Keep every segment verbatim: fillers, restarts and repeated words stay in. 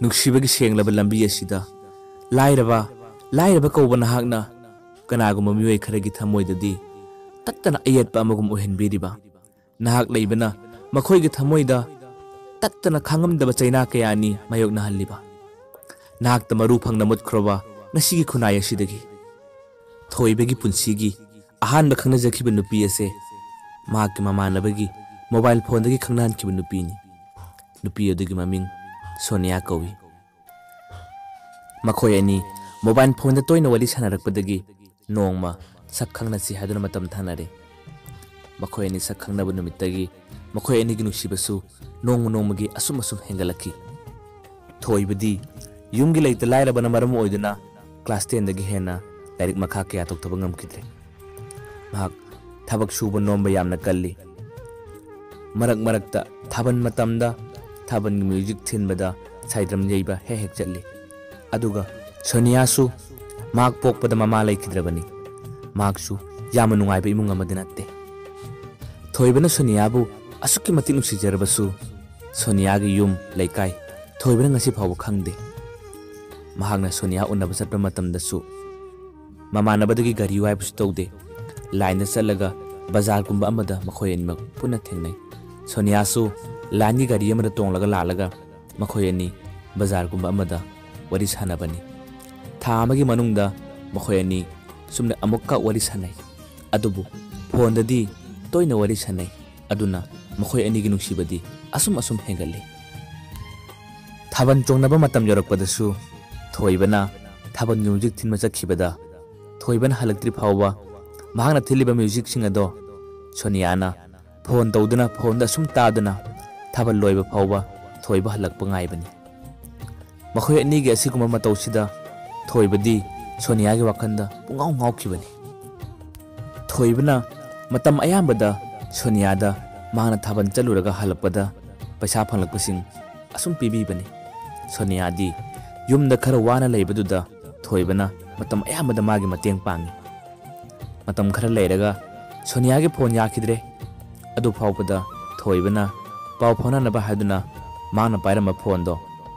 ꯅꯨꯡꯁꯤꯕꯒꯤ ꯁꯦꯡꯂꯕ ꯂꯝꯕꯤ ꯑꯁꯤꯗ ꯂꯥꯏꯔꯕ, ꯂꯥꯏꯔꯕ ꯀꯧꯕ ꯅꯍꯥꯛꯅ ꯀꯅꯥꯒꯨꯝꯕ ꯃꯤꯑꯣꯏ ꯈꯔꯒꯤ ꯊꯃꯣꯏꯗꯗꯤ ꯇꯠꯇꯅ ꯑꯌꯦꯠꯄ ꯑꯃꯒꯨꯝ ꯑꯣꯏꯍꯟꯕꯤꯔꯤꯕ, ꯅꯍꯥꯛ ꯂꯩꯕꯅ ꯃꯈꯣꯏꯒꯤ ꯊꯃꯣꯏꯗ ꯇꯠꯇꯅ ꯈꯥꯡꯉꯝꯗꯕ ꯆꯩꯅꯥ ꯀꯌꯥꯅꯤ ꯃꯥꯌꯣꯛꯅꯍꯜꯂꯤꯕ, ꯅꯍꯥꯛꯇ ꯃꯔꯨ ꯐꯪꯅ ꯃꯨꯠꯈ꯭ꯔꯕ ꯉꯁꯤꯒꯤ ꯈꯨꯟꯅꯥꯏ ꯑꯁꯤꯗꯒꯤ ꯊꯣꯏꯕꯒꯤ ꯄꯨꯟꯁꯤꯒꯤ ꯑꯍꯥꯟꯕ ꯈꯪꯅꯖꯈꯤꯕ ꯅꯨꯄꯤ ꯑꯁꯦ ꯃꯍꯥꯛꯀꯤ ꯃꯃꯥꯟꯅꯕꯒꯤ ꯃꯣꯕꯥꯏꯜ ꯐꯣꯟꯗꯒꯤ ꯈꯪꯅꯍꯟꯈꯤꯕ ꯅꯨꯄꯤꯅꯤ꯫ ꯅꯨꯄꯤ ꯑꯗꯨꯒꯤ ꯃꯃꯤꯡ ꯁꯣꯅꯤꯌꯥ ꯀꯧꯏ꯫ ꯃꯈꯣꯏ ꯑꯅꯤ ꯃꯣꯕꯥꯏꯜ ꯐꯣꯟꯗ ꯇꯣꯏꯅ ꯋꯥꯔꯤ ꯁꯥꯟꯅꯔꯛꯄꯗꯒꯤ ꯅꯣꯡꯃ ꯁꯛ ꯈꯪꯅꯁꯤ ꯍꯥꯏꯗꯨꯅ ꯃꯇꯝ ꯊꯥꯅꯔꯦ꯫ ꯃꯈꯣꯏ ꯑꯅꯤ ꯁꯛ ꯈꯪꯅꯕ ꯅꯨꯃꯤꯠꯇꯒꯤ ꯃꯈꯣꯏ ꯑꯅꯤꯒꯤ ꯅꯨꯡꯁꯤꯕꯁꯨ ꯅꯣꯡꯃ ꯅꯣꯡꯃꯒꯤ ꯑꯁꯨꯝ ꯑꯁꯨꯝ ꯍꯦꯟꯒꯠꯂꯛꯈꯤ꯫ ꯊꯣꯏꯕꯗꯤ ꯌꯨꯝꯒꯤ ꯂꯩꯇ ꯂꯥꯏꯔꯕꯅ ꯃꯔꯝ ꯑꯣꯏꯗꯨꯅ ꯀ꯭ꯂꯥꯁ ꯇꯦꯟꯗꯒꯤ ꯍꯦꯟꯅ ꯂꯥꯏꯔꯤꯛ ꯃꯈꯥ ꯀꯌꯥ ꯇꯧꯊꯕ ꯉꯝꯈꯤꯗ꯭ꯔꯦ꯫ ꯃꯍꯥꯛ ꯊꯕꯛ ꯁꯨꯕ ꯅꯣꯝꯕ ꯌꯥꯝꯅ ꯀꯜꯂꯤ꯫ ꯃꯔꯛ ꯃꯔꯛꯇ ꯊꯥꯕꯜ ꯃꯇꯝꯗ ꯊꯥꯕꯜꯒꯤ ꯃ꯭ꯌꯨꯖꯤꯛ ꯊꯤꯟꯕꯗ ꯁꯥꯏꯗ꯭ꯔꯝ ꯌꯩꯕ ꯍꯦꯛ ꯍꯦꯛ ꯆꯠꯂꯤ꯫ ꯑꯗꯨꯒ ꯁꯣꯅꯤꯌꯥꯁꯨ ꯃꯍꯥꯛ ꯄꯣꯛꯄꯗ ꯃꯃꯥ ꯂꯩꯈꯤꯗ꯭ꯔꯕꯅꯤ꯫ ꯃꯍꯥꯛꯁꯨ ꯌꯥꯝꯅ ꯅꯨꯡꯉꯥꯏꯕ ꯏꯃꯨꯡ ꯑꯃꯗꯤ ꯅꯠꯇꯦ꯫ ꯊꯣꯏꯕꯅ ꯁꯣꯅꯤꯌꯥꯕꯨ ꯑꯁꯨꯛꯀꯤ ꯃꯇꯤꯛ ꯅꯨꯡꯁꯤꯖꯔꯕꯁꯨ ꯁꯣꯅꯤꯌꯥꯒꯤ ꯌꯨꯝ ꯂꯩꯀꯥꯏ ꯊꯣꯏꯕꯅ ꯉꯁꯤ ꯐꯥꯎꯕ ꯈꯪꯗꯦ꯫ ꯃꯍꯥꯛꯅ ꯁꯣꯅꯤꯌꯥ ꯎꯅꯕ ꯆꯠꯄ ꯃꯇꯝꯗꯁꯨ ꯃꯃꯥꯟꯅꯕꯗꯒꯤ ꯒꯥꯔꯤ ꯋꯥꯏꯕꯁꯨ ꯇꯧꯗꯦ꯫ ꯂꯥꯏꯟꯗ ꯆꯠꯂꯒ ꯕꯖꯥꯔꯒꯨꯝꯕ ꯑꯃꯗ ꯃꯈꯣꯏ ꯑꯅꯤꯃꯛ ꯄꯨꯟꯅ ꯊꯦꯡꯅꯩ꯫ ꯁꯣꯅꯤꯌꯥꯁꯨ ꯂꯥꯏꯟꯒꯤ ꯒꯥꯔꯤ ꯑꯃꯗ ꯇꯣꯡꯂꯒ ꯂꯥꯛꯂꯒ ꯃꯈꯣꯏ ꯑꯅꯤ ꯕꯖꯥꯔꯒꯨꯝꯕ ꯑꯃꯗ ꯋꯥꯔꯤ ꯁꯥꯟꯅꯕꯅꯤ꯫ ꯊꯥ ꯑꯃꯒꯤ ꯃꯅꯨꯡꯗ ꯃꯈꯣꯏ ꯑꯅꯤ ꯆꯨꯝꯅ ꯑꯃꯨꯛꯀ ꯋꯥꯔꯤ ꯁꯥꯟꯅꯩ꯫ ꯑꯗꯨꯕꯨ ꯐꯣꯟꯗꯗꯤ ꯇꯣꯏꯅ ꯋꯥꯔꯤ ꯁꯥꯟꯅꯩ꯫ ꯑꯗꯨꯅ ꯃꯈꯣꯏ ꯑꯅꯤꯒꯤ ꯅꯨꯡꯁꯤꯕꯗꯤ ꯑꯁꯨꯝ ꯑꯁꯨꯝ ꯍꯦꯟꯒꯠꯂꯤ꯫ ꯊꯥꯕꯜ ꯆꯣꯡꯅꯕ ꯃꯇꯝ ꯌꯧꯔꯛꯄꯗꯁꯨ ꯊꯣꯏꯕꯅ ꯊꯥꯕꯜꯒꯤ ꯃ꯭ꯌꯨꯖꯤꯛ ꯊꯤꯟꯕ ꯆꯠꯈꯤꯕꯗ ꯊꯣꯏꯕꯅ ꯍꯜꯂꯛꯇ꯭ꯔꯤ ꯐꯥꯎꯕ ꯃꯍꯥꯛꯅ ꯊꯤꯜꯂꯤꯕ ꯃ꯭ꯌꯨꯖꯤꯛꯁꯤꯡ ꯑꯗꯣ ꯁꯣꯅꯤꯌꯥꯅ ꯐꯣꯟ ꯇꯧꯗꯨꯅ ꯐꯣꯟꯗ ꯑꯁꯨꯝ ꯇꯥꯗꯨꯅ ꯊꯥꯕꯜ ꯂꯣꯏꯕ ꯐꯥꯎꯕ ꯊꯣꯏꯕ ꯍꯜꯂꯛꯄ ꯉꯥꯏꯕꯅꯤ꯫ ꯃꯈꯣꯏ ꯑꯅꯤꯒꯤ ꯑꯁꯤꯒꯨꯝꯕ ꯃꯇꯧꯁꯤꯗ ꯊꯣꯏꯕꯗꯤ ꯁꯣꯅꯤꯌꯥꯒꯤ ꯋꯥꯈꯜꯗ ꯄꯨꯡꯉꯥꯎ ꯉꯥꯎꯈꯤꯕꯅꯤ꯫ ꯊꯣꯏꯕꯅ ꯃꯇꯝ ꯑꯌꯥꯝꯕꯗ ꯁꯣꯅꯤꯌꯥꯗ ꯃꯍꯥꯛꯅ ꯊꯥꯕꯜ ꯆꯠꯂꯨꯔꯒ ꯍꯜꯂꯛꯄꯗ ꯄꯩꯁꯥ ꯐꯪꯂꯛꯄꯁꯤꯡ ꯑꯁꯨꯝ ꯄꯤꯕꯤꯕꯅꯤ꯫ ꯁꯣꯅꯤꯌꯥꯗꯤ ꯌꯨꯝꯗ ꯈꯔ ꯋꯥꯅ ꯂꯩꯕꯗꯨꯗ ꯊꯣꯏꯕꯅ ꯃꯇꯝ ꯑꯌꯥꯝꯕꯗ ꯃꯥꯒꯤ ꯃꯇꯦꯡ ꯄꯥꯡꯉꯤ꯫ ꯃꯇꯝ ꯈꯔ ꯂꯩꯔꯒ ꯁꯣꯅꯤꯌꯥꯒꯤ ꯐꯣꯟ ꯌꯥꯈꯤꯗ꯭ꯔꯦ꯫ ꯑꯗꯨ ꯐꯥꯎꯕꯗ ꯊꯣꯏꯕꯅ ꯄꯥꯎ ꯐꯥꯎꯅꯅꯕ ꯍꯥꯏꯗꯨꯅ ꯃꯍꯥꯛꯅ ꯄꯥꯏꯔꯝꯕ ꯐꯣꯟꯗꯣ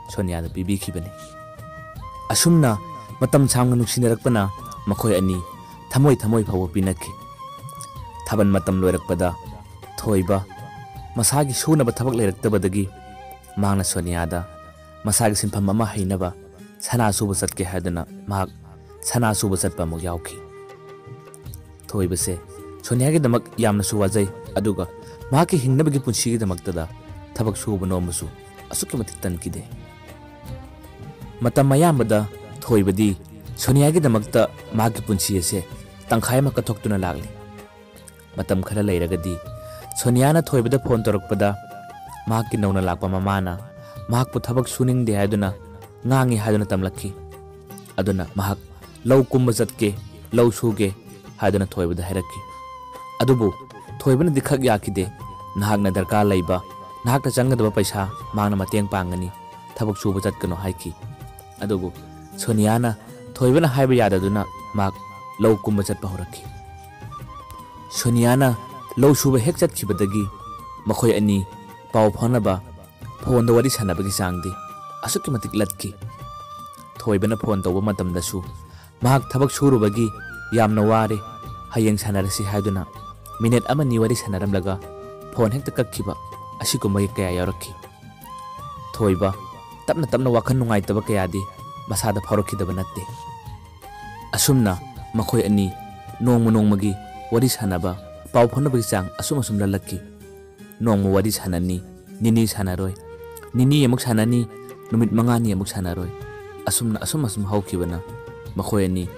ꯁꯣꯅꯤꯌꯥꯗ ꯄꯤꯕꯤꯈꯤꯕꯅꯤ꯫ ꯑꯁꯨꯝꯅ ꯃꯇꯝ ꯁꯥꯡꯅ ꯅꯨꯡꯁꯤꯅꯔꯛꯄꯅ ꯃꯈꯣꯏ ꯑꯅꯤ ꯊꯃꯣꯏ ꯊꯃꯣꯏ ꯐꯥꯎꯕ ꯄꯤꯅꯈꯤ꯫ ꯊꯥꯕꯜ ꯃꯇꯝ ꯂꯣꯏꯔꯛꯄꯗ ꯊꯣꯏꯕ ꯃꯁꯥꯒꯤ ꯁꯨꯅꯕ ꯊꯕꯛ ꯂꯩꯔꯛꯇꯕꯗꯒꯤ ꯃꯍꯥꯛꯅ ꯁꯣꯅꯤꯌꯥꯗ ꯃꯁꯥꯒꯤ ꯁꯤꯟꯐꯝ ꯑꯃ ꯍꯩꯅꯕ ꯁꯅꯥ ꯁꯨꯕ ꯆꯠꯀꯦ ꯍꯥꯏꯗꯨꯅ ꯃꯍꯥꯛ ꯁꯅꯥ ꯁꯨꯕ ꯆꯠꯄ ꯑꯃꯨꯛ ꯌꯥꯎꯈꯤ꯫ ꯊꯣꯏꯕꯁꯦ ꯁꯣꯅꯤꯌꯥꯒꯤꯗꯃꯛ ꯌꯥꯝꯅꯁꯨ ꯋꯥꯖꯩ, ꯑꯗꯨꯒ ꯃꯍꯥꯛꯀꯤ ꯍꯤꯡꯅꯕꯒꯤ ꯄꯨꯟꯁꯤꯒꯤꯗꯃꯛꯇꯗ ꯊꯕꯛ ꯁꯨꯕ ꯅꯣꯝꯕꯁꯨ ꯑꯁꯨꯛꯀꯤ ꯃꯇꯤꯛ ꯇꯟꯈꯤꯗꯦ꯫ ꯃꯇꯝ ꯑꯌꯥꯝꯕꯗ ꯊꯣꯏꯕꯗꯤ ꯁꯣꯅꯤꯌꯥꯒꯤꯗꯃꯛꯇ ꯃꯍꯥꯛꯀꯤ ꯄꯨꯟꯁꯤ ꯑꯁꯦ ꯇꯪꯈꯥꯏ ꯑꯃ ꯀꯠꯊꯣꯛꯇꯨꯅ ꯂꯥꯛꯂꯤ꯫ ꯃꯇꯝ ꯈꯔ ꯂꯩꯔꯒꯗꯤ ꯁꯣꯅꯤꯌꯥꯅ ꯊꯣꯏꯕꯗ ꯐꯣꯟ ꯇꯧꯔꯛꯄꯗ ꯃꯍꯥꯛꯀꯤ ꯅꯧꯅ ꯂꯥꯛꯄ ꯃꯃꯥꯅ ꯃꯍꯥꯛꯄꯨ ꯊꯕꯛ ꯁꯨꯅꯤꯡꯗꯦ ꯍꯥꯏꯗꯨꯅ ꯉꯥꯡꯉꯤ ꯍꯥꯏꯗꯨꯅ ꯇꯝꯂꯛꯈꯤ꯫ ꯑꯗꯨꯅ ꯃꯍꯥꯛ ꯂꯧ ꯀꯨꯝꯕ ꯆꯠꯀꯦ, ꯂꯧ ꯁꯨꯒꯦ ꯍꯥꯏꯗꯨꯅ ꯊꯣꯏꯕꯗ ꯍꯥꯏꯔꯛꯈꯤ꯫ ꯑꯗꯨꯕꯨ ꯊꯣꯏꯕꯅꯗꯤ ꯈꯛ ꯌꯥꯈꯤꯗꯦ꯫ "ꯅꯍꯥꯛꯅ ꯗꯔꯀꯥꯔ ꯂꯩꯕ, ꯅꯍꯥꯛꯅ ꯆꯪꯒꯗꯕ ꯄꯩꯁꯥ ꯃꯍꯥꯛꯅ ꯃꯇꯦꯡ ꯄꯥꯡꯒꯅꯤ, ꯊꯕꯛ ꯁꯨꯕ ꯆꯠꯀꯅꯨ" ꯍꯥꯏꯈꯤ꯫ ꯑꯗꯨꯕꯨ ꯁꯣꯅꯤꯌꯥꯅ ꯊꯣꯏꯕꯅ ꯍꯥꯏꯕ ꯌꯥꯗꯗꯨꯅ ꯃꯍꯥꯛ ꯂꯧ ꯀꯨꯝꯕ ꯆꯠꯄ ꯍꯧꯔꯛꯈꯤ꯫ ꯁꯣꯅꯤꯌꯥꯅ ꯂꯧ ꯁꯨꯕ ꯍꯦꯛ ꯆꯠꯈꯤꯕꯗꯒꯤ ꯃꯈꯣꯏ ꯑꯅꯤ ꯄꯥꯎ ꯐꯥꯎꯅꯕ, ꯐꯣꯟꯗ ꯋꯥꯔꯤ ꯁꯥꯟꯅꯕꯒꯤ ꯆꯥꯡꯗꯤ ꯑꯁꯨꯛꯀꯤ ꯃꯇꯤꯛ ꯂꯠꯈꯤ꯫ ꯊꯣꯏꯕꯅ ꯐꯣꯟ ꯇꯧꯕ ꯃꯇꯝꯗꯁꯨ ꯃꯍꯥꯛ ꯊꯕꯛ ꯁꯨꯔꯨꯕꯒꯤ ꯌꯥꯝꯅ ꯋꯥꯔꯦ, ꯍꯌꯦꯡ ꯁꯥꯟꯅꯔꯁꯤ ꯍꯥꯏꯗꯨꯅ ꯃꯤꯅꯤꯠ ꯑꯃꯅꯤ ꯋꯥꯔꯤ ꯁꯥꯟꯅꯔꯝꯂꯒ ꯐꯣꯟ ꯍꯦꯛꯇ ꯀꯛꯈꯤꯕ ꯑꯁꯤꯒꯨꯝꯕꯒꯤ ꯀꯌꯥ ꯌꯥꯎꯔꯛꯈꯤ꯫ ꯊꯣꯏꯕ ꯇꯞꯅ ꯇꯞꯅ ꯋꯥꯈꯜ ꯅꯨꯡꯉꯥꯏꯇꯕ ꯀꯌꯥꯗꯤ ꯃꯁꯥꯗ ꯐꯥꯎꯔꯛꯈꯤꯗꯕ ꯅꯠꯇꯦ꯫ ꯑꯁꯨꯝꯅ ꯃꯈꯣꯏ ꯑꯅꯤ ꯅꯣꯡꯃ ꯅꯣꯡꯃꯒꯤ ꯋꯥꯔꯤ ꯁꯥꯟꯅꯕ, ꯄꯥꯎ ꯐꯥꯎꯅꯕꯒꯤ ꯆꯥꯡ ꯑꯁꯨꯝ ꯑꯁꯨꯝ ꯂꯜꯂꯛꯈꯤ꯫ ꯅꯣꯡꯃ ꯋꯥꯔꯤ ꯁꯥꯟꯅꯅꯤ, ꯅꯤꯅꯤ ꯁꯥꯟꯅꯔꯣꯏ, ꯅꯤꯅꯤ ꯑꯃꯨꯛ ꯁꯥꯟꯅꯅꯤ, ꯅꯨꯃꯤꯠ ꯃꯉꯥꯅꯤ ꯑꯃꯨꯛ ꯁꯥꯟꯅꯔꯣꯏ꯫ ꯑꯁꯨꯝꯅ ꯑꯁꯨꯝ ꯑꯁꯨꯝ ꯍꯧꯈꯤꯕꯅ ꯃꯈꯣꯏ ꯑꯅꯤ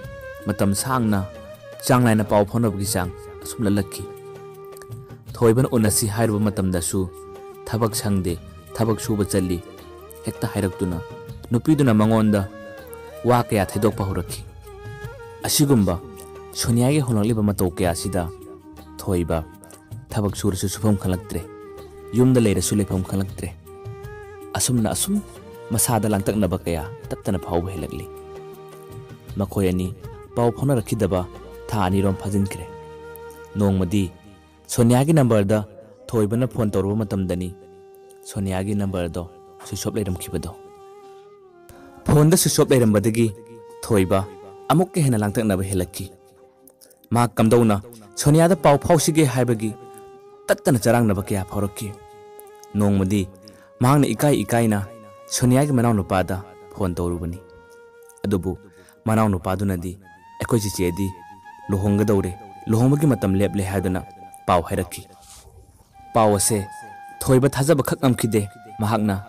ꯃꯇꯝ ꯁꯥꯡꯅ ꯆꯥꯡ ꯅꯥꯏꯅ ꯄꯥꯎ ꯐꯥꯎꯅꯕꯒꯤ ꯆꯥꯡ ꯑꯁꯨꯝ ꯂꯜꯂꯛꯈꯤ꯫ ꯊꯣꯏꯕꯅ ꯎꯅꯁꯤ ꯍꯥꯏꯔꯨꯕ ꯃꯇꯝꯗꯁꯨ ꯊꯕꯛ ꯁꯪꯗꯦ, ꯊꯕꯛ ꯁꯨꯕ ꯆꯠꯂꯤ ꯍꯦꯛꯇ ꯍꯥꯏꯔꯛꯇꯨꯅ ꯅꯨꯄꯤꯗꯨꯅ ꯃꯉꯣꯟꯗ ꯋꯥ ꯀꯌꯥ ꯊꯩꯗꯣꯛꯄ ꯍꯧꯔꯛꯈꯤ꯫ ꯑꯁꯤꯒꯨꯝꯕ ꯁꯣꯅꯤꯌꯥꯒꯤ ꯍꯣꯡꯂꯛꯂꯤꯕ ꯃꯇꯧ ꯀꯌꯥꯁꯤꯗ ꯊꯣꯏꯕ ꯊꯕꯛ ꯁꯨꯔꯁꯨ ꯁꯨꯐꯝ ꯈꯪꯂꯛꯇ꯭ꯔꯦ, ꯌꯨꯝꯗ ꯂꯩꯔꯁꯨ ꯂꯩꯐꯝ ꯈꯪꯂꯛꯇ꯭ꯔꯦ꯫ ꯑꯁꯨꯝꯅ ꯑꯁꯨꯝ ꯃꯁꯥꯗ ꯂꯥꯡꯇꯛꯅꯕ ꯀꯌꯥ ꯇꯞꯇꯅ ꯐꯥꯎꯕ ꯍꯦꯜꯂꯛꯂꯤ꯫ ꯃꯈꯣꯏ ꯑꯅꯤ ꯄꯥꯎ ꯐꯥꯎꯅꯔꯛꯈꯤꯗꯕ ꯊꯥ ꯑꯅꯤꯔꯣꯝ ꯐꯥꯖꯤꯟꯈ꯭ꯔꯦ꯫ ꯅꯣꯡꯃꯗꯤ ꯁꯣꯅꯤꯌꯥꯒꯤ ꯅꯝꯕꯔꯗ ꯊꯣꯏꯕꯅ ꯐꯣꯟ ꯇꯧꯔꯨꯕ ꯃꯇꯝꯗꯅꯤ ꯁꯣꯅꯤꯌꯥꯒꯤ ꯅꯝꯕꯔꯗꯣ ꯁ꯭ꯋꯤꯆ ꯑꯣꯐ ꯂꯩꯔꯝꯈꯤꯕꯗꯣ꯫ ꯐꯣꯟꯗ ꯁ꯭ꯋꯤꯆ ꯑꯣꯐ ꯂꯩꯔꯝꯕꯗꯒꯤ ꯊꯣꯏꯕ ꯑꯃꯨꯛꯀ ꯍꯦꯟꯅ ꯂꯥꯡꯇꯛꯅꯕ ꯍꯦꯜꯂꯛꯈꯤ꯫ ꯃꯍꯥꯛ ꯀꯝꯗꯧꯅ ꯁꯣꯅꯤꯌꯥꯗ ꯄꯥꯎ ꯐꯥꯎꯁꯤꯒꯦ ꯍꯥꯏꯕꯒꯤ ꯇꯠꯇꯅ ꯆꯔꯥꯡꯅꯕ ꯀꯌꯥ ꯐꯥꯎꯔꯛꯈꯤ꯫ ꯅꯣꯡꯃꯗꯤ ꯃꯍꯥꯛꯅ ꯏꯀꯥꯏ ꯏꯀꯥꯏꯅ ꯁꯣꯅꯤꯌꯥꯒꯤ ꯃꯅꯥꯎꯅꯨꯄꯥꯗ ꯐꯣꯟ ꯇꯧꯔꯨꯕꯅꯤ꯫ ꯑꯗꯨꯕꯨ ꯃꯅꯥꯎꯅꯨꯄꯥꯗꯨꯅꯗꯤ, "ꯑꯩꯈꯣꯏ ꯆꯦꯆꯦꯗꯤ ꯂꯨꯍꯣꯡꯒꯗꯧꯔꯦ, ꯂꯨꯍꯣꯡꯕꯒꯤ ꯃꯇꯝ ꯂꯦꯞꯂꯦ" ꯍꯥꯏꯗꯨꯅ ꯄꯥꯎ ꯍꯥꯏꯔꯛꯈꯤ꯫ ꯄꯥꯎ ꯑꯁꯦ ꯊꯣꯏꯕ ꯊꯥꯖꯕ ꯈꯛ ꯉꯝꯈꯤꯗꯦ꯫ ꯃꯍꯥꯛꯅ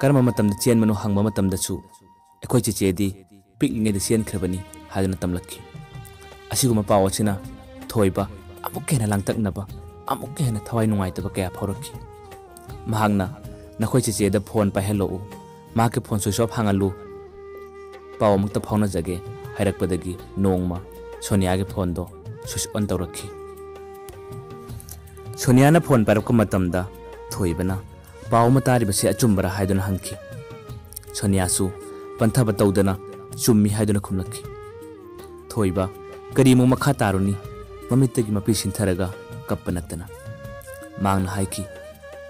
ꯀꯔꯝꯕ ꯃꯇꯝꯗ ꯆꯦꯟꯕꯅꯣ ꯍꯪꯕ ꯃꯇꯝꯗꯁꯨ, "ꯑꯩꯈꯣꯏ ꯆꯦꯆꯦꯗꯤ ꯄꯤꯛꯂꯤꯉꯩꯗ ꯆꯦꯟꯈ꯭ꯔꯕꯅꯤ" ꯍꯥꯏꯗꯨꯅ ꯇꯝꯂꯛꯈꯤ꯫ ꯑꯁꯤꯒꯨꯝꯕ ꯄꯥꯎ ꯑꯁꯤꯅ ꯊꯣꯏꯕ ꯑꯃꯨꯛꯀ ꯍꯦꯟꯅ ꯂꯥꯡꯇꯛꯅꯕ, ꯑꯃꯨꯛꯀ ꯍꯦꯟꯅ ꯊꯋꯥꯏ ꯅꯨꯡꯉꯥꯏꯇꯕ ꯀꯌꯥ ꯐꯥꯎꯔꯛꯈꯤ꯫ ꯃꯍꯥꯛꯅ, "ꯅꯈꯣꯏ ꯆꯦꯆꯦꯗ ꯐꯣꯟ ꯄꯥꯏꯍꯜꯂꯛꯎ, ꯃꯍꯥꯛꯀꯤ ꯐꯣꯟ ꯁ꯭ꯋꯤꯆ ꯑꯣꯐ ꯍꯥꯡꯍꯜꯂꯨ, ꯄꯥꯎ ꯑꯃꯨꯛꯇ ꯐꯥꯎꯅꯖꯒꯦ" ꯍꯥꯏꯔꯛꯄꯗꯒꯤ ꯅꯣꯡꯃ ꯁꯣꯅꯤꯌꯥꯒꯤ ꯐꯣꯟꯗꯣ ꯁ꯭ꯋꯤꯆ ꯑꯣꯟ ꯇꯧꯔꯛꯈꯤ꯫ ꯁꯣꯅꯤꯌꯥꯅ ꯐꯣꯟ ꯄꯥꯏꯔꯛꯄ ꯃꯇꯝꯗ ꯊꯣꯏꯕꯅ ꯄꯥꯎ ꯑꯃ ꯇꯥꯔꯤꯕꯁꯤ ꯑꯆꯨꯝꯕꯔꯥ ꯍꯥꯏꯗꯨꯅ ꯍꯪꯈꯤ꯫ ꯁꯣꯅꯤꯌꯥꯁꯨ ꯄꯟꯊꯕ ꯇꯧꯗꯅ "ꯆꯨꯝꯃꯤ" ꯍꯥꯏꯗꯨꯅ ꯈꯨꯝꯂꯛꯈꯤ꯫ ꯊꯣꯏꯕ ꯀꯔꯤꯃꯨꯛ ꯃꯈꯥ ꯇꯥꯔꯨꯅꯤ, ꯃꯃꯤꯠꯇꯒꯤ ꯃꯄꯤ ꯁꯤꯟꯊꯔꯒ ꯀꯞꯄ ꯅꯠꯇꯅ꯫ ꯃꯍꯥꯛꯅ ꯍꯥꯏꯈꯤ,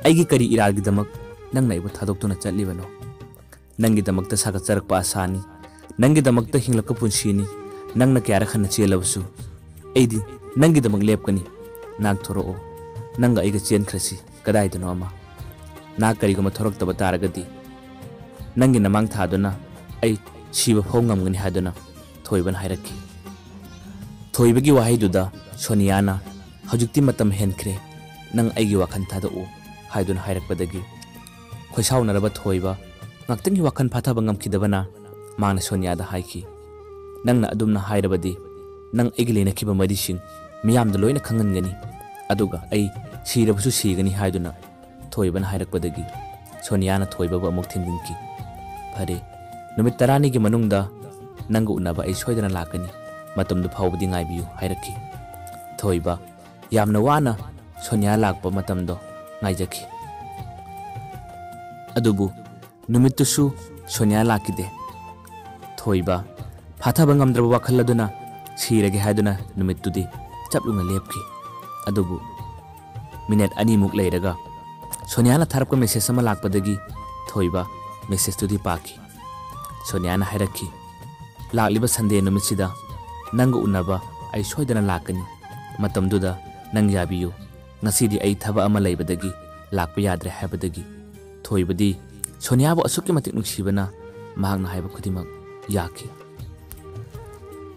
"ꯑꯩꯒꯤ ꯀꯔꯤ ꯏꯔꯥꯜꯒꯤꯗꯃꯛ ꯅꯪꯅ ꯑꯩꯕꯨ ꯊꯥꯗꯣꯛꯇꯨꯅ ꯆꯠꯂꯤꯕꯅꯣ? ꯅꯪꯒꯤꯗꯃꯛꯇ ꯁꯥꯒꯠꯆꯔꯛꯄ ꯑꯁꯥꯅꯤ, ꯅꯪꯒꯤꯗꯃꯛꯇ ꯍꯤꯡꯂꯛꯄ ꯄꯨꯟꯁꯤꯅꯤ, ꯅꯪꯅ ꯀꯌꯥꯔꯛ ꯍꯟꯅ ꯆꯦꯜꯂꯕꯁꯨ ꯑꯩꯗꯤ ꯅꯪꯒꯤꯗꯃꯛ ꯂꯦꯞꯀꯅꯤ꯫ ꯅꯥꯛ ꯊꯣꯔꯛꯑꯣ, ꯅꯪꯒ ꯑꯩꯒ ꯆꯦꯟꯈ꯭ꯔꯁꯤ ꯀꯗꯥꯏꯗꯅꯣ ꯑꯃ꯫ ꯅꯥꯛ ꯀꯔꯤꯒꯨꯝꯕ ꯊꯣꯔꯛꯇꯕ ꯇꯥꯔꯒꯗꯤ ꯅꯪꯒꯤ ꯅꯃꯥꯡ ꯊꯥꯗꯨꯅ ꯑꯩ ꯁꯤꯕ ꯐꯥꯎ ꯉꯝꯒꯅꯤ" ꯍꯥꯏꯗꯨꯅ ꯊꯣꯏꯕꯅ ꯍꯥꯏꯔꯛꯈꯤ꯫ ꯊꯣꯏꯕꯒꯤ ꯋꯥꯍꯩꯗꯨꯗ ꯁꯣꯅꯤꯌꯥꯅ, "ꯍꯧꯖꯤꯛꯇꯤ ꯃꯇꯝ ꯍꯦꯟꯈ꯭ꯔꯦ, ꯅꯪ ꯑꯩꯒꯤ ꯋꯥꯈꯜ ꯊꯥꯗꯣꯛꯎ" ꯍꯥꯏꯗꯨꯅ ꯍꯥꯏꯔꯛꯄꯗꯒꯤ ꯈꯣꯏꯁꯥꯎꯅꯔꯕ ꯊꯣꯏꯕ ꯉꯥꯛꯇꯪꯒꯤ ꯋꯥꯈꯜ ꯐꯥꯊꯕ ꯉꯝꯈꯤꯗꯕꯅ ꯃꯥꯅ ꯁꯣꯅꯤꯌꯥꯗ ꯍꯥꯏꯈꯤ, "ꯅꯪꯅ ꯑꯗꯨꯝꯅ ꯍꯥꯏꯔꯕꯗꯤ ꯅꯪ ꯑꯩꯒꯤ ꯂꯩꯅꯈꯤꯕ ꯃꯔꯤꯁꯤꯡ ꯃꯤꯌꯥꯝꯗ ꯂꯣꯏꯅ ꯈꯪꯍꯟꯒꯅꯤ, ꯑꯗꯨꯒ ꯑꯩ ꯁꯤꯔꯕꯁꯨ ꯁꯤꯒꯅꯤ" ꯍꯥꯏꯗꯨꯅ ꯊꯣꯏꯕꯅ ꯍꯥꯏꯔꯛꯄꯗꯒꯤ ꯁꯣꯅꯤꯌꯥꯅ ꯊꯣꯏꯕꯕꯨ ꯑꯃꯨꯛ ꯊꯤꯟꯖꯤꯟꯈꯤ꯫ "ꯐꯔꯦ, ꯅꯨꯃꯤꯠ ꯇꯔꯥꯅꯤꯒꯤ ꯃꯅꯨꯡꯗ ꯅꯪꯒ ꯎꯅꯕ ꯑꯩ ꯁꯣꯏꯗꯅ ꯂꯥꯛꯀꯅꯤ, ꯃꯇꯝꯗꯨ ꯐꯥꯎꯕꯗꯤ ꯉꯥꯏꯕꯤꯌꯨ" ꯍꯥꯏꯔꯛꯈꯤ꯫ ꯊꯣꯏꯕ ꯌꯥꯝꯅ ꯋꯥꯅ ꯁꯣꯅꯤꯌꯥ ꯂꯥꯛꯄ ꯃꯇꯝꯗꯣ ꯉꯥꯏꯖꯈꯤ꯫ ꯑꯗꯨꯕꯨ ꯅꯨꯃꯤꯠꯇꯨꯁꯨ ꯁꯣꯅꯤꯌꯥ ꯂꯥꯛꯈꯤꯗꯦ꯫ ꯊꯣꯏꯕ ꯐꯥꯊꯕ ꯉꯝꯗ꯭ꯔꯕ ꯋꯥꯈꯜ ꯑꯗꯨꯅ ꯁꯤꯔꯒꯦ ꯍꯥꯏꯗꯨꯅ ꯅꯨꯃꯤꯠꯇꯨꯗꯤ ꯆꯞ ꯌꯨꯡꯅ ꯂꯦꯞꯈꯤ꯫ ꯑꯗꯨꯕꯨ ꯃꯤꯅꯠ ꯑꯅꯤꯃꯨꯛ ꯂꯩꯔꯒ ꯁꯣꯅꯤꯌꯥꯅ ꯊꯥꯔꯛꯄ ꯃꯦꯁꯦꯖ ꯑꯃ ꯂꯥꯛꯄꯗꯒꯤ ꯊꯣꯏꯕ ꯃꯦꯁꯦꯖꯇꯨꯗꯤ ꯄꯥꯈꯤ꯫ ꯁꯣꯅꯤꯌꯥꯅ ꯍꯥꯏꯔꯛꯈꯤ, "ꯂꯥꯛꯂꯤꯕ ꯁꯟꯗꯦ ꯅꯨꯃꯤꯠꯁꯤꯗ ꯅꯪꯒ ꯎꯅꯕ ꯑꯩ ꯁꯣꯏꯗꯅ ꯂꯥꯛꯀꯅꯤ꯫ ꯃꯇꯝꯗꯨꯗ ꯅꯪ ꯌꯥꯕꯤꯌꯨ꯫ ꯉꯁꯤꯗꯤ ꯑꯩ ꯊꯕꯛ ꯑꯃ ꯂꯩꯕꯗꯒꯤ ꯂꯥꯛꯄ ꯌꯥꯗ꯭ꯔꯦ" ꯍꯥꯏꯕꯗꯒꯤ ꯊꯣꯏꯕꯗꯤ ꯁꯣꯅꯤꯌꯥꯕꯨ ꯑꯁꯨꯛꯀꯤ ꯃꯇꯤꯛ ꯅꯨꯡꯁꯤꯕꯅ ꯃꯍꯥꯛꯅ ꯍꯥꯏꯕ ꯈꯨꯗꯤꯡꯃꯛ ꯌꯥꯈꯤ꯫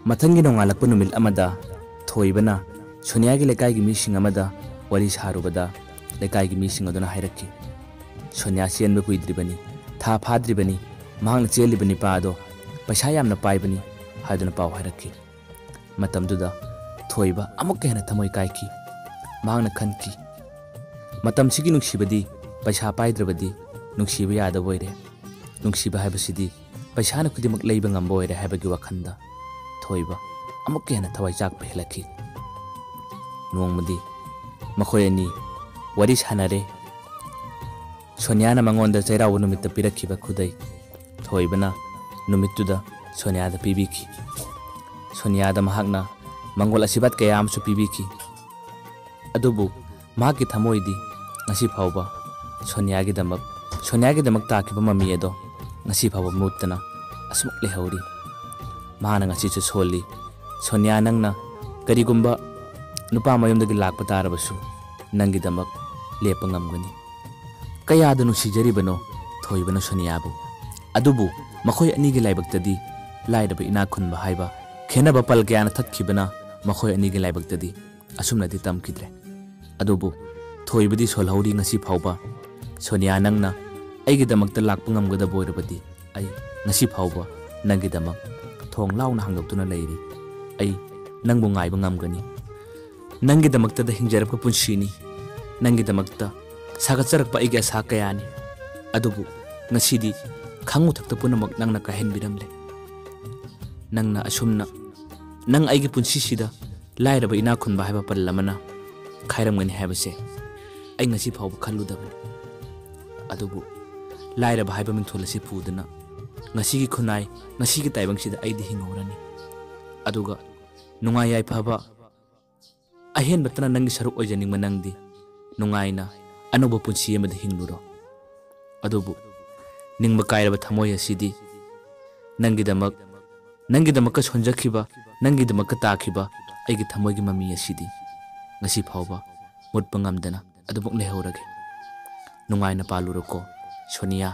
ꯃꯊꯪꯒꯤ ꯅꯣꯡꯉꯥꯜꯂꯛꯄ ꯅꯨꯃꯤꯠ ꯑꯃꯗ ꯊꯣꯏꯕꯅ ꯁꯣꯅꯤꯌꯥꯒꯤ ꯂꯩꯀꯥꯏꯒꯤ ꯃꯤꯁꯤꯡ ꯑꯃꯗ ꯋꯥꯔꯤ ꯁꯥꯔꯨꯕꯗ, ꯂꯩꯀꯥꯏꯒꯤ ꯃꯤꯁꯤꯡ ꯑꯗꯨꯅ ꯍꯥꯏꯔꯛꯈꯤ, "ꯁꯣꯅꯤꯌꯥ ꯆꯦꯟꯕ ꯀꯨꯏꯗ꯭ꯔꯤꯕꯅꯤ, ꯊꯥ ꯐꯥꯗ꯭ꯔꯤꯕꯅꯤ, ꯃꯍꯥꯛꯅ ꯆꯦꯜꯂꯤꯕ ꯅꯤꯄꯥ ꯑꯗꯣ ꯄꯩꯁꯥ ꯌꯥꯝꯅ ꯄꯥꯏꯕꯅꯤ" ꯍꯥꯏꯗꯨꯅ ꯄꯥꯎ ꯍꯥꯏꯔꯛꯈꯤ꯫ ꯃꯇꯝꯗꯨꯗ ꯊꯣꯏꯕ ꯑꯃꯨꯛꯀ ꯍꯦꯟꯅ ꯊꯃꯣꯏ ꯀꯥꯏꯈꯤ꯫ ꯃꯍꯥꯛꯅ ꯈꯟꯈꯤ, "ꯃꯇꯝꯁꯤꯒꯤ ꯅꯨꯡꯁꯤꯕꯗꯤ ꯄꯩꯁꯥ ꯄꯥꯏꯗ꯭ꯔꯕꯗꯤ ꯅꯨꯡꯁꯤꯕ ꯌꯥꯗꯕ ꯑꯣꯏꯔꯦ꯫ ꯅꯨꯡꯁꯤꯕ ꯍꯥꯏꯕꯁꯤꯗꯤ ꯄꯩꯁꯥꯅ ꯈꯨꯗꯤꯡꯃꯛ ꯂꯩꯕ ꯉꯝꯕ ꯑꯣꯏꯔꯦ" ꯍꯥꯏꯕꯒꯤ ꯋꯥꯈꯜꯗ ꯊꯣꯏꯕ ꯑꯃꯨꯛꯀ ꯍꯦꯟꯅ ꯊꯋꯥꯏ ꯆꯥꯛꯄ ꯍꯦꯜꯂꯛꯈꯤ꯫ ꯅꯣꯡꯃꯗꯤ ꯃꯈꯣꯏ ꯑꯅꯤ ꯋꯥꯔꯤ ꯁꯥꯟꯅꯔꯦ꯫ ꯁꯣꯅꯤꯌꯥꯅ ꯃꯉꯣꯟꯗ ꯆꯩꯔꯥꯎꯕ ꯅꯨꯃꯤꯠꯇ ꯄꯤꯔꯛꯈꯤꯕ ꯈꯨꯗꯩ ꯊꯣꯏꯕꯅ ꯅꯨꯃꯤꯠꯇꯨꯗ ꯁꯣꯅꯤꯌꯥꯗ ꯄꯤꯕꯤꯈꯤ꯫ ꯁꯣꯅꯤꯌꯥꯗ ꯃꯍꯥꯛꯅ ꯃꯪꯒꯣꯜ ꯑꯁꯤꯔꯕꯥꯗ ꯀꯌꯥ ꯑꯃꯁꯨ ꯄꯤꯕꯤꯈꯤ꯫ ꯑꯗꯨꯕꯨ ꯃꯍꯥꯛꯀꯤ ꯊꯃꯣꯏꯗꯤ ꯉꯁꯤ ꯐꯥꯎꯕ ꯁꯣꯅꯤꯌꯥꯒꯤꯗꯃꯛ, ꯁꯣꯅꯤꯌꯥꯒꯤꯗꯃꯛ ꯇꯥꯈꯤꯕ ꯃꯃꯤ ꯑꯗꯣ ꯉꯁꯤ ꯐꯥꯎꯕ ꯃꯨꯠꯇꯅ ꯑꯁꯨꯃꯛ ꯂꯩꯍꯧꯔꯤ꯫ ꯃꯍꯥꯛꯅ ꯉꯁꯤꯁꯨ ꯁꯣꯜꯂꯤ, "ꯁꯣꯅꯤꯌꯥ, ꯅꯪꯅ ꯀꯔꯤꯒꯨꯝꯕ ꯅꯨꯄꯥ ꯃꯌꯨꯝꯗꯒꯤ ꯂꯥꯛꯄ ꯇꯥꯔꯕꯁꯨ ꯅꯪꯒꯤꯗꯃꯛ ꯂꯦꯞꯄ ꯉꯝꯒꯅꯤ"꯫ ꯀꯌꯥꯗ ꯅꯨꯡꯁꯤꯖꯔꯤꯕꯅꯣ ꯊꯣꯏꯕꯅ ꯁꯣꯅꯤꯌꯥꯕꯨ! ꯑꯗꯨꯕꯨ ꯃꯈꯣꯏ ꯑꯅꯤꯒꯤ ꯂꯥꯏꯕꯛꯇꯗꯤ ꯂꯥꯏꯔꯕ ꯏꯅꯥꯛ ꯈꯨꯟꯕ ꯍꯥꯏꯕ ꯈꯦꯟꯅꯕ ꯄꯜ ꯀꯌꯥꯅ ꯊꯠꯈꯤꯕꯅ ꯃꯈꯣꯏ ꯑꯅꯤꯒꯤ ꯂꯥꯏꯕꯛꯇꯗꯤ ꯑꯁꯨꯝꯅꯗꯤ ꯇꯝꯈꯤꯗ꯭ꯔꯦ꯫ ꯑꯗꯨꯕꯨ ꯊꯣꯏꯕꯗꯤ ꯁꯣꯜꯍꯧꯔꯤ ꯉꯁꯤ ꯐꯥꯎꯕ꯫ "ꯁꯣꯅꯤꯌꯥ, ꯅꯪꯅ ꯑꯩꯒꯤꯗꯃꯛꯇ ꯂꯥꯛꯄ ꯉꯝꯒꯗꯕ ꯑꯣꯏꯔꯕꯗꯤ ꯑꯩ ꯉꯁꯤ ꯐꯥꯎꯕ ꯅꯪꯒꯤꯗꯃꯛ ꯊꯣꯡ ꯂꯥꯎꯅ ꯍꯥꯡꯗꯣꯛꯇꯨꯅ ꯂꯩꯔꯤ꯫ ꯑꯩ ꯅꯪꯕꯨ ꯉꯥꯏꯕ ꯉꯝꯒꯅꯤ꯫ ꯅꯪꯒꯤꯗꯃꯛꯇꯗ ꯍꯤꯡꯖꯔꯛꯄ ꯄꯨꯟꯁꯤꯅꯤ꯫ ꯅꯪꯒꯤꯗꯃꯛꯇ ꯁꯥꯒꯠꯆꯔꯛꯄ ꯑꯩꯒꯤ ꯑꯁꯥ ꯀꯌꯥꯅꯤ꯫ ꯑꯗꯨꯕꯨ ꯉꯁꯤꯗꯤ ꯈꯪꯉꯨ ꯊꯛꯇ ꯄꯨꯝꯅꯃꯛ ꯅꯪꯅ ꯀꯥꯏꯍꯟꯕꯤꯔꯝꯂꯦ꯫ ꯅꯪꯅ ꯑꯁꯨꯝꯅ, ꯅꯪ ꯑꯩꯒꯤ ꯄꯨꯟꯁꯤꯁꯤꯗ ꯂꯥꯏꯔꯕ ꯏꯅꯥꯛ ꯈꯨꯟꯕ ꯍꯥꯏꯕ ꯄꯔꯦꯜ ꯑꯃꯅ ꯈꯥꯏꯔꯝꯒꯅꯤ ꯍꯥꯏꯕꯁꯦ ꯑꯩ ꯉꯁꯤ ꯐꯥꯎꯕ ꯈꯜꯂꯨꯗꯕꯅꯤ꯫ ꯑꯗꯨꯕꯨ ꯂꯥꯏꯔꯕ ꯍꯥꯏꯕ ꯃꯤꯡꯊꯣꯜ ꯑꯁꯤ ꯄꯨꯗꯨꯅ ꯉꯁꯤꯒꯤ ꯈꯨꯟꯅꯥꯏ, ꯉꯁꯤꯒꯤ ꯇꯥꯏꯕꯪꯁꯤꯗ ꯑꯩꯗꯤ ꯍꯤꯡꯍꯧꯔꯅꯤ꯫ ꯑꯗꯨꯒ ꯅꯨꯡꯉꯥꯏ ꯌꯥꯏꯐꯕ ꯑꯍꯦꯟꯕꯇꯅ ꯅꯪꯒꯤ ꯁꯔꯨꯛ ꯑꯣꯏꯖꯅꯤꯡꯕ ꯅꯪꯗꯤ ꯅꯨꯡꯉꯥꯏꯅ ꯑꯅꯧꯕ ꯄꯨꯟꯁꯤ ꯑꯃꯗ ꯍꯤꯡꯂꯨꯔꯣ꯫ ꯑꯗꯨꯕꯨ ꯅꯤꯡꯕ ꯀꯥꯏꯔꯕ ꯊꯃꯣꯏ ꯑꯁꯤꯗꯤ ꯅꯪꯒꯤꯗꯃꯛ, ꯅꯪꯒꯤꯗꯃꯛꯀ ꯁꯣꯟꯖꯈꯤꯕ, ꯅꯪꯒꯤꯗꯃꯛꯀ ꯇꯥꯈꯤꯕ ꯑꯩꯒꯤ ꯊꯃꯣꯏꯒꯤ ꯃꯃꯤ ꯑꯁꯤꯗꯤ ꯉꯁꯤ ꯐꯥꯎꯕ ꯃꯨꯠꯄ ꯉꯝꯗꯅ ꯑꯗꯨꯃꯛ ꯂꯩꯍꯧꯔꯒꯦ꯫ ꯅꯨꯡꯉꯥꯏꯅ ꯄꯥꯜꯂꯨꯔꯣꯀꯣ, ꯁꯣꯅꯤꯌꯥ꯫